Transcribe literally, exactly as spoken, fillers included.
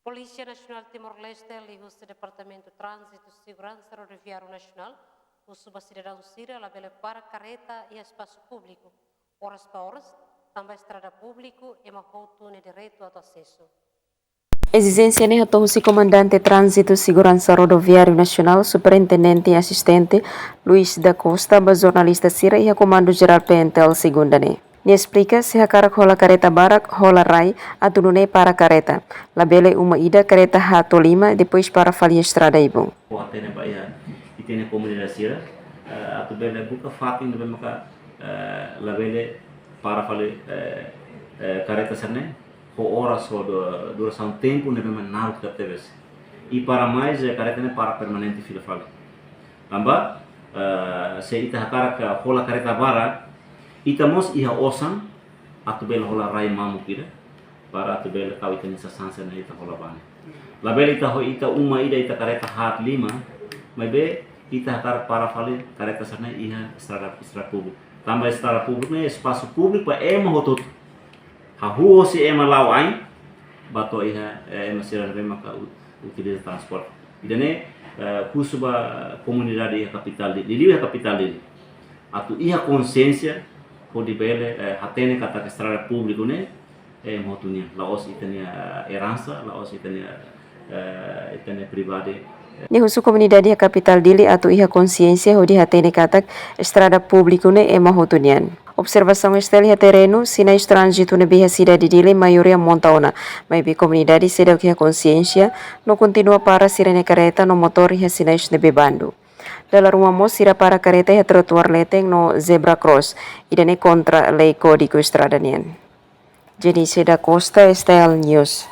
Polísia Nasionál Timor-Leste liuhusi Departamentu Tránzitu Seguransa Rodoviáriu Nasionál husu ba sidadaun sira labele para kareta iha espasu públiku oras ba oras, tanba estrada públiku ema hotu nia direitu atu asesu. Ezijénsia ne'e hato'o husi Komandante Tránzitu Seguransa Rodoviáriu Nasionál, Superintendente Asistente Luis da Costa, ba jornalista sira iha Komandu Jerál P N T L Segunda ne'e. Nia esplika, se hakarak hola kareta barak, hola rai, atu nune'e para kareta. Labele uma ida kareta haat to'o lima, depois para fali estrada ibun. Ho hatene ba iha, ita-nia komunidade sira, eh, atu bele buka fatin ne'ebé maka, eh, labele para fali, eh, eh, kareta sira-ne'e, ho oras ho du-, durasaun tempu ne'ebé mak naruk tebetebes. I para mais, eh, kareta ne'e para permanente fila fali. Tanba, eh, se ita hakarak hola kareta barak, ita mós iha osan atu bele hola rai mamuk ida, para atu bele tau ita-nia sasán sira-ne'e ita hola ba ne'e. Labele ita ho ita uma ida ita kareta haat lima, maibé ita hakarak para fali kareta sira-ne'e iha estrada, estrada públiku. Tanba estrada públiku ne'e espasu públiku ba ema hotu-hotu. Hahú hosi ema la'o ain, ba to'o iha, eh, ema sira ne'ebé maka u-, utiliza transporte. Ida-ne'e, eh, husu ba komunidade iha kapitál Di-, Dili, iha kapitál Dili. Atu iha konsiénsia, hodi bele, eh, hatene katak estrada públiku ne'e, eh, ema hotu nian. La'ós ita-nia, eh, eransa, la'ós ita-nia, eh, ita-nia privadu. Nia husu komunidade iha kapitál Dili atu iha konsiénsia hodi hatene katak estrada públiku ne'e ema hotu nian. Observasaun S T L iha terrenu, sinais tránzitu ne'ebé iha sidade Dili maioria monta ona, maibé komunidade seidauk iha konsiénsia, no kontinua para sira-nia kareta no motór iha sinais ne'ebé bandu. Dala ruma mós sira para kareta iha trotuár leten no zebra cross, ida-ne'e kontra lei Kódigu Estrada nian. Jenice da Costa, S T L News.